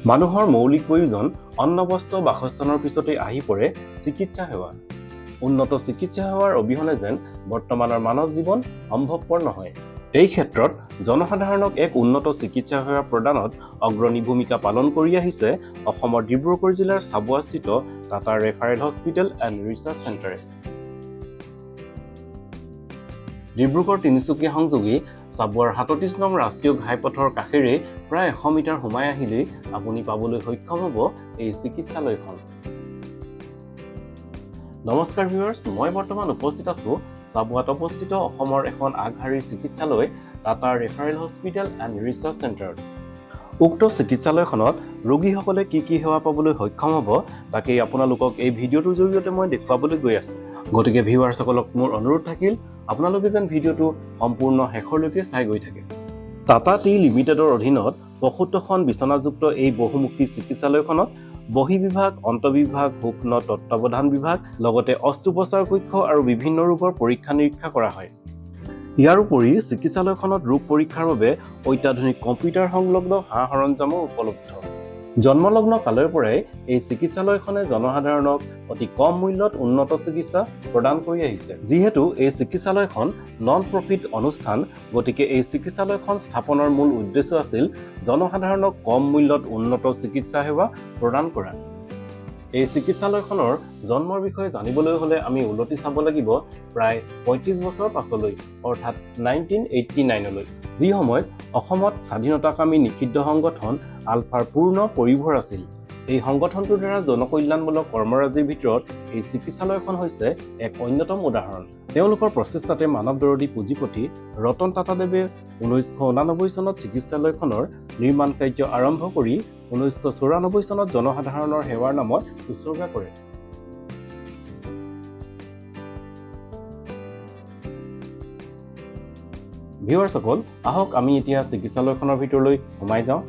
মানুহৰ মৌলিক প্ৰয়োজন অন্ন, বস্ত্ৰ, বাসস্থানৰ পিছতেই আহি পৰে চিকিৎসা সেৱা। উন্নত চিকিৎসা সেৱাৰ অবিহনে যেন বৰ্তমানৰ মানৱ জীৱন সম্ভৱপৰ নহয়। এই ক্ষেত্ৰত জনসাধাৰণক এক উন্নত চিকিৎসা সেৱা প্ৰদানত অগ্ৰণী ভূমিকা পালন কৰি আহিছে অসমৰ ডিব্ৰুগড় জিলাৰ চাবুৱাস্থিত Tata referral hospital and research চেণ্টাৰে। ডিব্ৰুগড় তিনিচুকীয়া সংযোগী চাবুৱাৰ 37 নং ৰাষ্ট্ৰীয় ঘাইপথৰ কাষেৰে প্ৰায় 100 মিটাৰ সোমাই আহিলেই আপুনি পাবলৈ সক্ষম হ'ব এই চিকিৎসালয়খন। নমস্কাৰ ভিউৱাৰ্ছ, মই বৰ্তমান উপস্থিত আছোঁ চাবুৱাত অৱস্থিত অসমৰ এখন আগশাৰীৰ চিকিৎসালয় Tata referral hospital and research চেণ্টাৰত। উক্ত চিকিৎসালয়খনত ৰোগীসকলে কি কি সেৱা পাবলৈ সক্ষম হ'ব তাকেই আপোনালোকক এই ভিডিঅ'টোৰ জৰিয়তে মই দেখুৱাবলৈ গৈ আছোঁ। গতিকে ভিউৱাৰ্ছসকলক মোৰ অনুৰোধ থাকিল, আপোনালোকে যেন ভিডিঅ'টো সম্পূৰ্ণ শেষলৈকে চাই গৈ থাকে। টাটা টি লিমিটেডৰ অধীনত 75খন বিচনাযুক্ত এই বহুমুখী চিকিৎসালয়খনত বহিঃবিভাগ, অন্তঃবিভাগ, সূক্ষ্ম তত্বাৱধান বিভাগ, লগতে অস্ত্ৰোপচাৰ কক্ষ আৰু বিভিন্ন ৰোগৰ পৰীক্ষা নিৰীক্ষা কৰা হয়। ইয়াৰ উপৰি চিকিৎসালয়খনত ৰোগ পৰীক্ষাৰ বাবে অত্যাধুনিক কম্পিউটাৰ সংলগ্ন সা সৰঞ্জামো উপলব্ধ। জন্মলগ্ন কালৰ পৰাই এই চিকিৎসালয়খনে জনসাধাৰণক অতি কম মূল্যত উন্নত চিকিৎসা প্ৰদান কৰি আহিছে। যিহেতু এই চিকিৎসালয়খন নন প্ৰফিট অনুষ্ঠান, গতিকে এই চিকিৎসালয়খন স্থাপনৰ মূল উদ্দেশ্য আছিল জনসাধাৰণক কম মূল্যত উন্নত চিকিৎসা সেৱা প্ৰদান কৰা। এই চিকিৎসালয়খনৰ জন্মৰ বিষয়ে জানিবলৈ হ'লে আমি উলটি চাব লাগিব প্ৰায় 35 বছৰ পাছলৈ, অৰ্থাৎ 1989লৈ, যি সময়ত অসমত স্বাধীনতাকামী নিষিদ্ধ সংগঠন আলফাৰ পূৰ্ণ পৰিভৰ আছিল। এই সংগঠনটোৰ দ্বাৰা জনকল্যাণমূলক কৰ্মৰাজিৰ ভিতৰত এই চিকিৎসালয়খন হৈছে এক অন্যতম উদাহৰণ। তেওঁলোকৰ প্ৰচেষ্টাতে মানৱ দৰদী পুঁজিপতি ৰতন টাটাদেৱে 1989 চনত চিকিৎসালয়খনৰ নিৰ্মাণ কাৰ্য আৰম্ভ কৰি 1994 চনত জনসাধাৰণৰ সেৱাৰ নামত উছৰ্গা কৰে। ভিউৱাৰ্ছসকল, আহক আমি এতিয়া চিকিৎসালয়খনৰ ভিতৰলৈ সোমাই যাওঁ।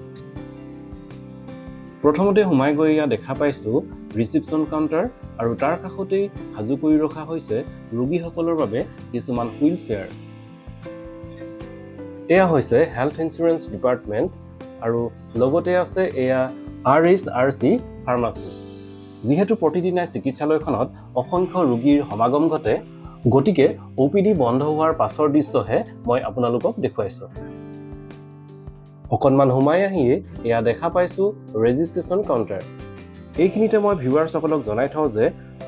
প্ৰথমতে সোমাই গৈ ইয়াত দেখা পাইছোঁ ৰিচিপশ্যন কাউণ্টাৰ আৰু তাৰ কাষতেই সাজু কৰি ৰখা হৈছে ৰোগীসকলৰ বাবে কিছুমান হুইল চেয়াৰ। এয়া হৈছে হেল্থ ইঞ্চুৰেঞ্চ ডিপাৰ্টমেণ্ট আৰু লগতে আছে এয়া RHRC pharmacy. যিহেতু প্ৰতিদিনাই চিকিৎসালয়খনত অসংখ্য ৰোগীৰ সমাগম ঘটে, গতিকে OPD বন্ধ হোৱাৰ পাছৰ দৃশ্যহে মই আপোনালোকক দেখুৱাইছোঁ। অকণমান সোমাই আহিয়ে এয়া দেখা পাইছোঁ ৰেজিষ্ট্ৰেশ্যন কাউণ্টাৰ। এইখিনিতে মই ভিউৱাৰ্ছসকলক জনাই থওঁ যে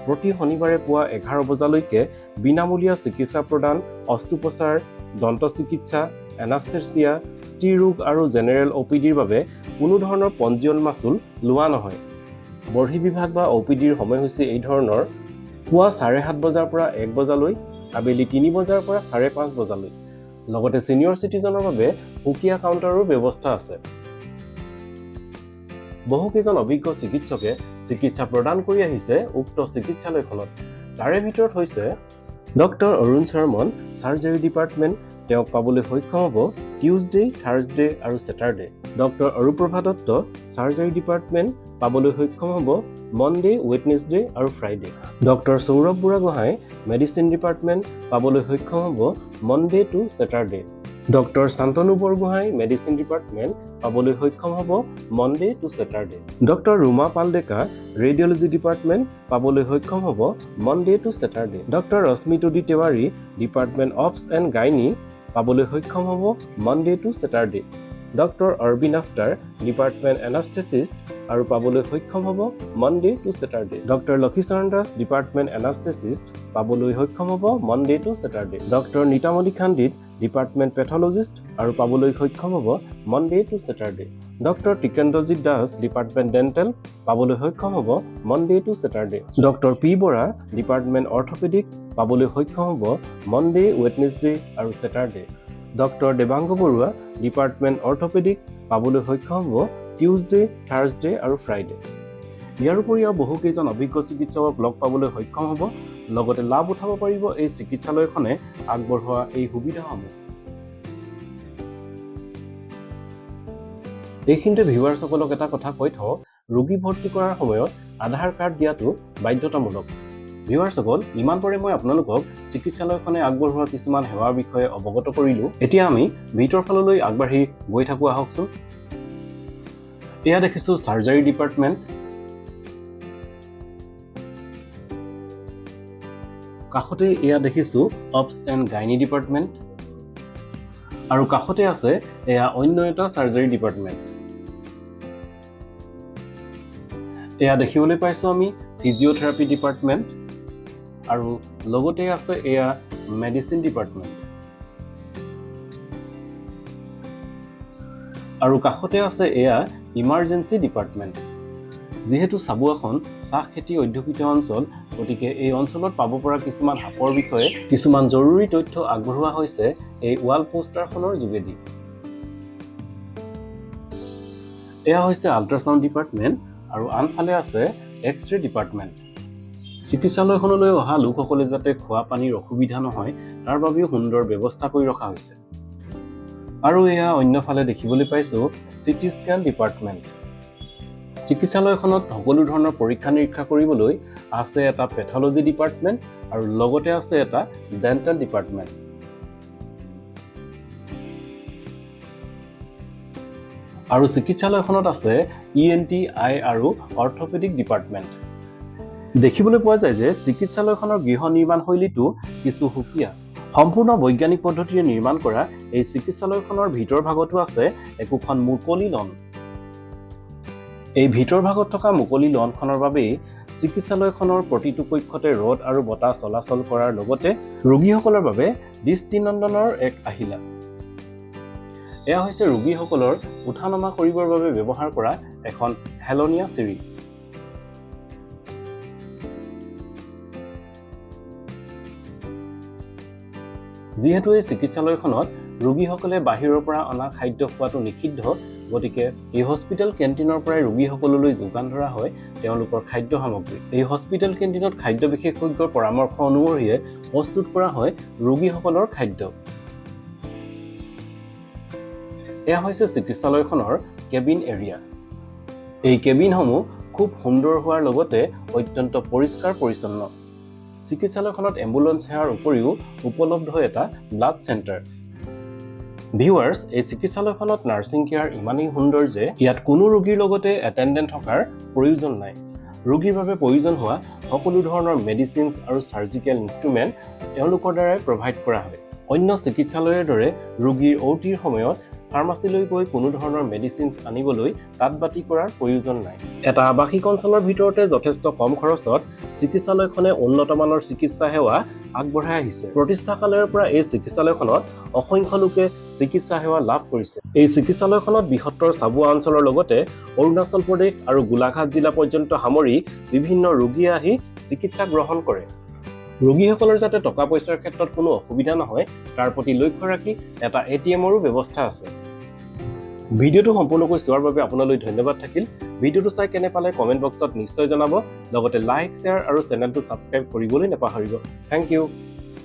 প্ৰতি শনিবাৰে পুৱা 11 বজালৈকে বিনামূলীয়া চিকিৎসা প্ৰদান, অস্ত্ৰোপচাৰ, দন্ত চিকিৎসা, এনাস্থেচিয়া, স্ত্ৰীৰোগ আৰু জেনেৰেল OPDৰ বাবে কোনো ধৰণৰ পঞ্জীয়ন মাচুল লোৱা নহয়। বৰ্হিবিভাগ বা OPDৰ সময়সূচী এই ধৰণৰ: পুৱা 7:30 বজাৰ পৰা 1 বজালৈ, আবেলি 3 বজাৰ পৰা 5:30 বজালৈ। লগতে ছিনিয়ৰ চিটিজেনৰ বাবে সুকীয়া কাউণ্টাৰো ব্যৱস্থা আছে। বহুকেইজন অভিজ্ঞ চিকিৎসকে চিকিৎসা প্ৰদান কৰি আহিছে উক্ত চিকিৎসালয়খনত। তাৰে ভিতৰত হৈছে doctor Arun Sharman, surgery department. তেওঁক পাবলৈ সক্ষম হ'ব টিউজডে, থাৰ্ছডে আৰু Saturday. Doctor Aruprabha Dutta, surgery department, পাবলৈ সক্ষম হ'ব মনডে, ৱেডনেছডে আৰু Friday. Doctor Saurav Buragohain, medicine department, পাবলৈ সক্ষম হ'ব Monday to Saturday. Doctor Shantanu Borgohain, medicine department, পাবলৈ সক্ষম হ'ব Monday to Saturday. Doctor Ruma Pal Deka, radiology department, পাবলৈ সক্ষম হ'ব Monday to Saturday. Doctor Rashmi Tudi Tiwari, department obs and gynae, পাবলৈ সক্ষম হ'ব Monday to Saturday. Doctor Arbin Aftar, department anaesthetist আৰু পাবলৈ সক্ষম হ'ব Monday to Saturday. Doctor Lakhicharan Das, department anaesthetist, পাবলৈ সক্ষম হ'ব Monday to Saturday. Doctor Nitamoni Khandit, department pathologist আৰু পাবলৈ সক্ষম হ'ব Monday to Saturday. Doctor Tikendrajit Das, department dental, পাবলৈ সক্ষম হ'ব Monday to Saturday. Doctor P Bora, department orthopaedic, পাবলৈ সক্ষম হ'ব মনডে, ৱেডনেছডে আৰু Saturday. Doctor Devang Barua, department orthopaedic, পাবলৈ সক্ষম হ'ব টিউজডে, থাৰ্ছডে আৰু ফ্ৰাইডে। ইয়াৰ উপৰি আৰু বহুকেইজন অভিজ্ঞ চিকিৎসকক লগ পাবলৈ সক্ষম হ'ব, লগতে লাভ উঠাব পাৰিব এই চিকিৎসালয়খনে আগবঢ়োৱা এই সুবিধাসমূহ। এইখিনিতে ভিউৱাৰ্ছসকলক এটা কথা কৈ থওঁ, ৰোগী ভৰ্তি কৰাৰ সময়ত আধাৰ কাৰ্ড দিয়াটো বাধ্যতামূলক। ভিউৱাৰ্ছসকল, ইমান পৰে মই আপোনালোকক চিকিৎসালয়খনে আগবঢ়োৱা কিছুমান সেৱাৰ বিষয়ে অৱগত কৰিলোঁ। এতিয়া আমি ভিতৰ ফাললৈ আগবাঢ়ি গৈ থাকোঁ আহকচোন। এয়া দেখিছোঁ চাৰ্জাৰী ডিপাৰ্টমেণ্ট। কাষতে এয়া দেখিছোঁ অপছ এণ্ড গাইনী ডিপাৰ্টমেণ্ট আৰু কাষতে আছে এয়া অন্য এটা চাৰ্জাৰী ডিপাৰ্টমেণ্ট। এয়া দেখিবলৈ পাইছোঁ আমি ফিজিঅ'থেৰাপি ডিপাৰ্টমেণ্ট আৰু লগতে আছে এয়া মেডিচিন ডিপাৰ্টমেণ্ট আৰু কাষতে আছে এয়া ইমাৰ্জেঞ্চি ডিপাৰ্টমেণ্ট। যিহেতু চাবুৱাখন চাহ খেতি অধ্যুষিত অঞ্চল, গতিকে এই অঞ্চলত পাব পৰা কিছুমান সাপৰ বিষয়ে কিছুমান জৰুৰী তথ্য আগবঢ়োৱা হৈছে এই ৱাল পোষ্টাৰখনৰ যোগেদি। এয়া হৈছে আল্ট্ৰাচাউণ্ড ডিপাৰ্টমেণ্ট আৰু আনফালে আছে এক্স-ৰে ডিপাৰ্টমেণ্ট। চিকিৎসালয়খনলৈ অহা লোকসকলে যাতে খোৱা পানীৰ অসুবিধা নহয় তাৰ বাবেও সুন্দৰ ব্যৱস্থা কৰি ৰখা হৈছে। আৰু এয়া অন্যফালে দেখিবলৈ পাইছোঁ চিটি স্কেন ডিপাৰ্টমেণ্ট। চিকিৎসালয়খনত সকলো ধৰণৰ পৰীক্ষা নিৰীক্ষা কৰিবলৈ আছে এটা পেথলজি ডিপাৰ্টমেণ্ট আৰু লগতে আছে এটা ডেণ্টেল ডিপাৰ্টমেণ্ট। আৰু চিকিৎসালয়খনত আছে ENT, আই আৰু অৰ্থপেডিক ডিপাৰ্টমেণ্ট। দেখিবলৈ পোৱা যায় যে চিকিৎসালয়খনৰ গৃহ নিৰ্মাণ শৈলীটো কিছু সুকীয়া। সম্পূৰ্ণ বৈজ্ঞানিক পদ্ধতিৰে নিৰ্মাণ কৰা এই চিকিৎসালয়খনৰ ভিতৰ ভাগতো আছে একোখন মুকলি লন। এই ভিতৰ ভাগত থকা মুকলি লনখনৰ বাবেই চিকিৎসালয়খনৰ প্ৰতিটো কক্ষতে ৰ'দ আৰু বতাহ চলাচল কৰাৰ লগতে ৰোগীসকলৰ বাবে দৃষ্টিনন্দনৰ এক আহিলা। এয়া হৈছে ৰোগীসকলৰ উঠা নমা কৰিবৰ বাবে ব্যৱহাৰ কৰা এখন হেলনীয়া চিৰি। যিহেতু এই চিকিৎসালয়খনত ৰোগীসকলে বাহিৰৰ পৰা অনা খাদ্য খোৱাটো নিষিদ্ধ, গতিকে এই হস্পিটেল কেণ্টিনৰ পৰাই ৰোগীসকললৈ যোগান ধৰা হয় তেওঁলোকৰ খাদ্য সামগ্ৰী। এই হস্পিটেল কেণ্টিনত খাদ্য বিশেষজ্ঞৰ পৰামৰ্শ অনুসৰিয়ে প্ৰস্তুত কৰা হয় ৰোগীসকলৰ খাদ্য। এয়া হৈছে চিকিৎসালয়খনৰ কেবিন এৰিয়া। এই কেবিনসমূহ খুব সুন্দৰ হোৱাৰ লগতে অত্যন্ত পৰিষ্কাৰ পৰিচ্ছন্ন। চিকিৎসালয়খনত এম্বুলেন্স সেৱাৰ উপৰিও উপলব্ধ এটা ব্লাড চেণ্টাৰ। ভিউৱাৰ্ছ, এই চিকিৎসালয়খনত নাৰ্ছিং কেয়াৰ ইমানেই সুন্দৰ যে ইয়াত কোনো ৰোগীৰ লগতে এটেণ্ডেণ্ট থকাৰ প্ৰয়োজন নাই। ৰোগীৰ বাবে প্ৰয়োজন হোৱা সকলো ধৰণৰ মেডিচিনছ আৰু চাৰ্জিকেল ইনষ্ট্ৰুমেণ্ট তেওঁলোকৰ দ্বাৰাই প্ৰভাইড কৰা হয়। অন্য চিকিৎসালয়ৰ দৰে ৰোগীৰ অ'টিৰ সময়ত ফাৰ্মাচীলৈ গৈ কোনো ধৰণৰ মেডিচিনছ আনিবলৈ তাঁত বাতি কৰাৰ প্ৰয়োজন নাই। এটা আৱাসিক অঞ্চলৰ ভিতৰতে যথেষ্ট কম খৰচত চিকিৎসালয়খনে উন্নত মানৰ চিকিৎসা সেৱা আগবঢ়াই আহিছে। প্ৰতিষ্ঠাকালয়ৰ পৰা এই চিকিৎসালয়খনত অসংখ্য লোকে চিকিৎসা সেৱা লাভ কৰিছে। এই চিকিৎসালয়খনত বৃহত্তৰ চাবুৱা অঞ্চলৰ লগতে অৰুণাচল প্ৰদেশ আৰু গোলাঘাট জিলা পৰ্যন্ত সামৰি বিভিন্ন ৰোগীয়ে আহি চিকিৎসা গ্ৰহণ কৰে। ৰোগীসকলৰ যাতে টকা পইচাৰ ক্ষেত্ৰত কোনো অসুবিধা নহয় তাৰ প্ৰতি লক্ষ্য ৰাখি এটা ATMৰো ব্যৱস্থা আছে। ভিডিঅ'টো সম্পূৰ্ণকৈ চোৱাৰ বাবে আপোনালৈ ধন্যবাদ থাকিল। ভিডিঅ'টো চাই কেনে পালে কমেণ্ট বক্সত নিশ্চয় জনাব, লগতে লাইক, শ্বেয়াৰ আৰু চেনেলটো ছাবস্ক্ৰাইব কৰিবলৈ নাপাহৰিব। Thank you.